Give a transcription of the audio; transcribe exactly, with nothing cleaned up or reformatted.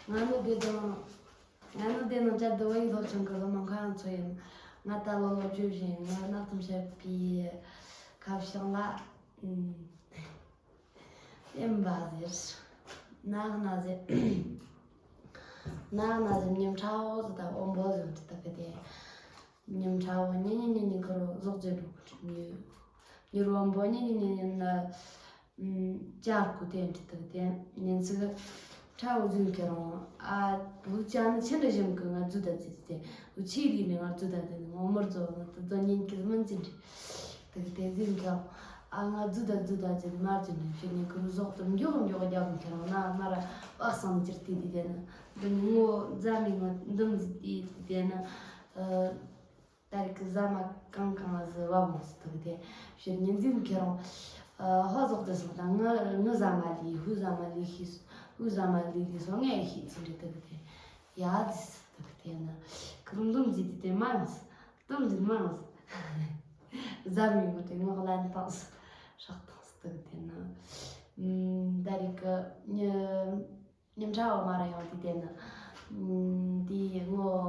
ང་ནི་དེ་དང་ང་ནི་དེ་ནང་བཅར་དུ་བོད་ཡིག་སློབ་ཆུང་གི་སློབ་མ་ཁ་ཚོ་ཡིན། ང་ད་ལོ་ལོ་བཅུ་བཞི་ཡིན། ང་ནག་ཐུམ་བཤད་པའི་ཁ་བྱང་ལ་ཨུམ་ཡིན་པ་ཟེར། ནག་ན་ཟེར། ནག་ན་ཟེར་ཉིམ་ཁྲ་བོ་ཟེར་ད་འོམ་བོ་ཟེར་འདྲི་ད་གི་དེ། ཉིམ་ཁྲ་བོ་ཉི་ཉི་ཉི་ཉི་ཁུ་རུ་ཟོག་ཅེ་འགྲོ་གི་ཉི། ཉི་རུ་འོམ་བོ་ཉི་ཉི་ཉི་ཉི་ན། ཨུམ། ཅར་གུ་དེ་འདྲི་ད་གི་དེ། ཉིན་ཚིག་ཁྲ་བོ་ཟིན་ཁྱེར་རུང་ཨ། བུ་ཅ་ནི་ཆི་འདྲ་ཞིམ་གི་ང་རྫུ་ད་ཙི་ཙི་དེ། བུ་ཆི་རི་ནི་ང་རྫུ་ད་དེ་ནི་ངོ་མར་རྫོ་ང་དུ་རྫོ་ཉིན་གི་མིན་ཙི་འདྲི། ད་གི་དེ་ཟིན་ཁྱེར་རུང་ཨ། ང་རྫུ་ད་རྫུ་ད་ཙི་ནི་མར་ཙི་འདྲི་ཕྱིར་ཉིན་ཁུ་རུ་ཟོག་ཏུ་མགྱོགས་མགྱོགས་རྒྱབ་ཁྱེར་རུང་ན་མ་ར་བག་སང་ཅིར་ཏི་དེ་དེ་ནི། འདི་ངོ་རྫ་མི་ངོ་འདུམ་ཟི་ཏི་དེ་དེ་ནི། ཨ། ད་རེས་ཀྱི་ཟ་མ་གང་གང་ཟི་བ་བོང་སི་ཐུག་དེ། ཕྱིར་ཉིན་འཛིན་ཁྱེར་རུང་། ཨ། ཧོ་ཟོག་དེ་སོང་ད་ང་ང་ཟ་མ་ལི་ཧུ་ཟ་མ་ལི་ཤི་སོ། ཧུ་ཟ་མ་ལི་ལི་སོ་ངས་ཤི་ཚིག་འདྲི་ཐུག་དེ། ཡ་དི་སི་ཐུག་དེ་ན། ཁུ་རུ་འདུམ་ཟི་དེ་དེ་མ་ཡོང་སི། འདུམ་ཟི་མ་ཡོང་སི། ཟ་མི་ངོ་དེ་ངོ་ལ་ནི་ཐང་སི། ཧྲག་ཐང་སི་ཐུག་དེ་ན། ཨུམ། ད་རེས་ཀྱི་ཉི་ཉིམ་ཁྲ་བོ་མ་ར་ཡོང་དེ་དེ་ན། ཨུམ། དེ་ངོ་